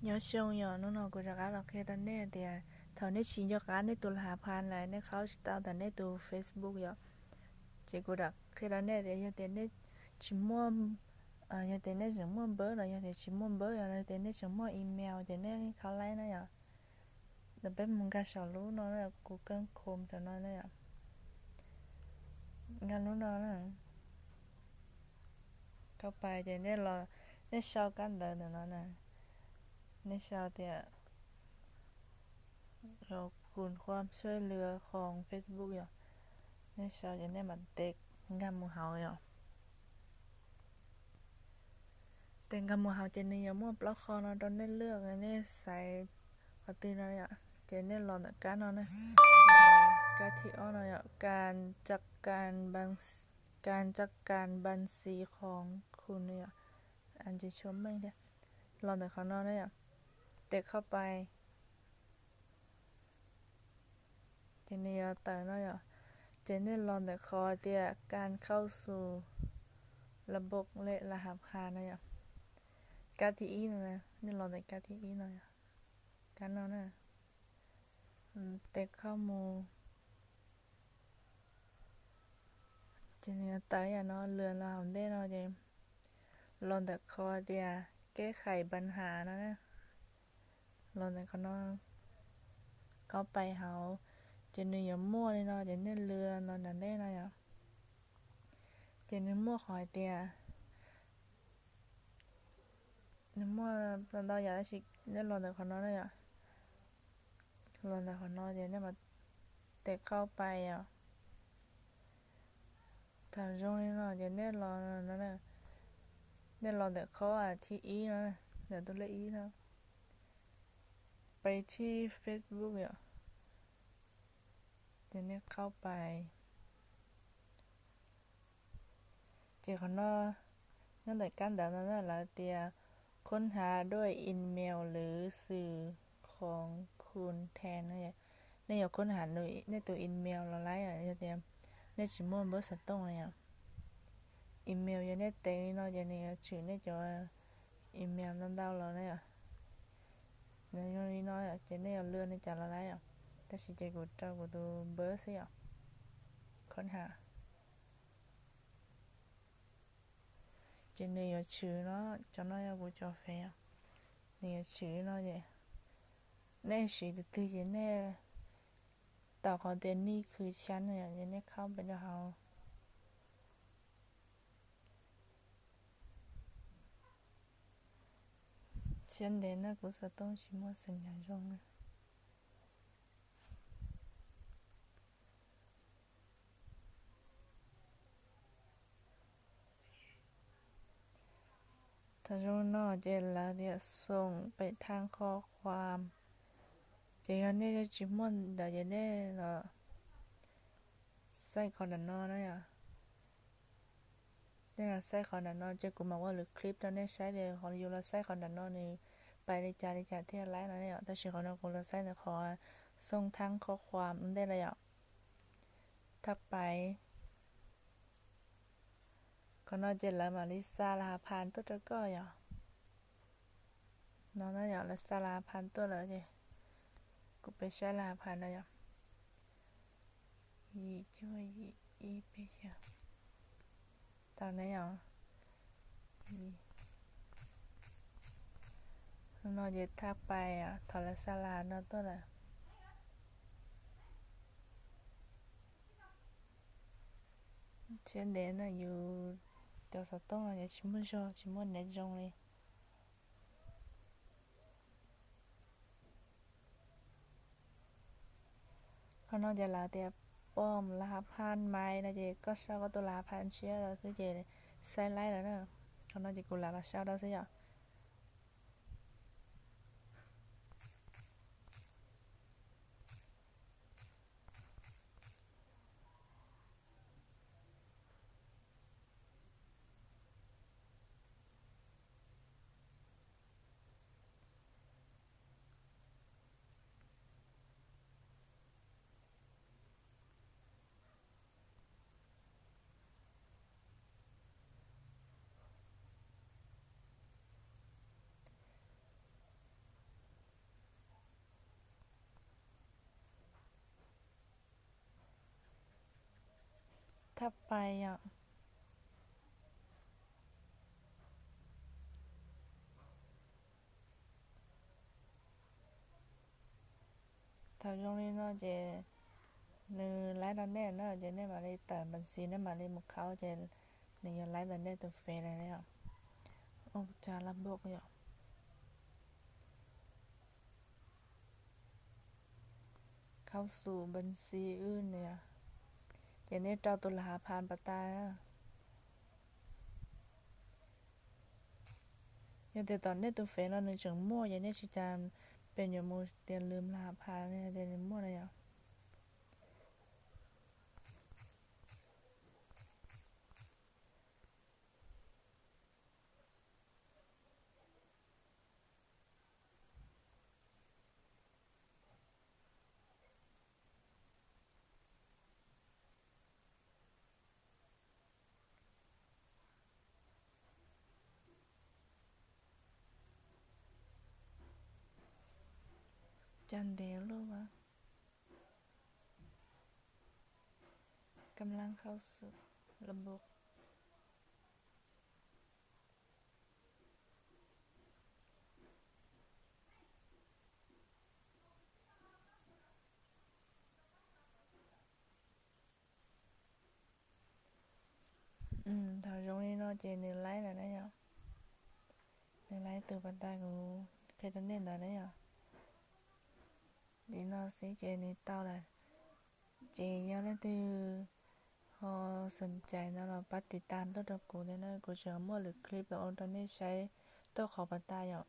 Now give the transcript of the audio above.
Nyob zoo yom, hnub no kuv rov qab los qhia rau nej tias thaum nej tsis nco qab nej tus las hav phan lawm, nej qhaub tsis tau ntawm nej tus Facebook yom, ces kuv rov qhia rau nej tias yog tias nej tsis muaj, yog tias nej tseem muaj npawb los yog tias tsis muaj npawb, yog tias nej tseem muaj email ces nej qhaub laib na yom. Peb mus nkag saum lub no, kuv keeb khum saum no na yom. Nkag lub no na, khau pais ces nej los, nej sau kab ntawv ntawm no na, nej sau tias ขอความช่วยเหลือของ Facebook yom. Nej sau ces nej mam tes nkag mus hauv yom. Tes nkag mus hauv ces nws yuav muaj plaub qho no rau nej lwaj, nej xaiv qhov twg no yom. Ces nej los ntawm kab no na, kab thib ob no yom, การจัดการบัญชีของคุณ no yom. Ntsis tshua meej thiab. Los ntawm qhov no na yom, tes khau pais ces nws yuav tawm no yom. Ces nej los ntawm qhov tias การเข้าสู่ระบบและรหัสผ่าน no yom. Kab thib ib no, nej los ntawm kab thib ib no yom, kab no na, tes khau mus. Ces nws yuav tawm yam no lwm los hauv ntej no ces los ntawm qhov tias แก้ไขปัญหา no na. Los ntawm qhov no, khau pais hauv, ces nws yuav muaj li no ces nej lwm los nram ntej no yom. Ces nws muaj qhov hais tias, nws muaj ntau yam tab sis nej los ntawm qhov no na yom. Los ntawm qhov no ces nej mam tes khau pais yom. Thaum zoo li no ces nej los, nej los ntawm qhov thib ib no, ntawm tus lej ib no, pais thib Facebook yom. Ces nej khau pais. Ces qhov no, nyob ntawm kab ntawv no na lawv tias ค้นหาด้วยอีเมลหรือสื่อของคุณแทน no. Nej yuav ค้นหา nej tus email los laib yom, yog tias nej tsis muaj npawb xov tooj no yom. Email yog nej tes li no ces nws yuav tshwm nej cov email ntau ntau los na yom. Nws zoo li no ces nej yuav lwm nej cas los laib yom. Tab sis ces kuv rau kuv tus npawb xwb yom. ค้นหา Ces nws yuav tshwm no, cov no yog kuv cov fev, nws yuav tshwm no ces nej siv tus twg ces nej tau qhov tias นี่คือฉัน no yom, ces nej khau pais rau hauv. Siab ntev na, kuv xov tooj tsis muaj xeem nyas zoo. Thaum zoo no ces lawv tias ส่งไปทางข้อความ ces yog nej tsis muaj ntawd ces nej los xaij qhov nram no na yom. Nej los xaij qhov nram no ces kuv mam ua lwm clip rau nej saib tias qhov yus los xaij qhov nram no nws pais li cas li cas thiaj laib no yom. Tab sis qhov no kuv los xaij ntawm qhov ส่งทางข้อความ ntej no yom. Thaj pais. Qhov no ces lawv mam li xa las hav phas tuaj rau koj yom. No na yom, lawv xa las hav phas tuaj lawm ces kuv peb saib las hav phas no yom. Yim cuaj yim ib peb xya. Tau na yom. No ces thaj pais, thov lawv xa las no tuaj lawm. Siab ntev na, yus cov xov tooj no ces tsis muaj zog, tsis muaj net zoo li. Qhov no ces lawv tias pom las hav phas mais no ces koj sau koj tus las hav phas tshiab rau xwb ces xaib laib lawm na. Qhov no ces kuv lam los sau rau xwb yom. Tshaj plaws yom. Thaum zoo li no ces nws laib rau nej na, ces nej mam li tawm npas xis, nej mam li mus khauv, ces nws yuav laib ntawm nej tus fev lawm yom. Ua cas laj npauj yom. Khauv xum npas xis wb nws yom. Ces nej rau tus las has phas pas tas. Yog tias tom nej tus fev no nws tseem muaj ces nej tsis tas pem nyuam mus tias lwm las has phas tias nws muaj na yom. Cas ntev luaj. Kab lab khauv xum laj npauj. Thaum zoo li no ces nws laib lawm na yom. Nws laib tus pas tas kuv qhia rau nej ntawd na yom. Nim no xwb ces nws tau lawm. Ces yog leej twg ho xom cais no los pab tiv tas tuaj rau kuv thiab na, kuv tseem muaj lwm clip los ua rau nej saib tuaj qhov pas tas yom.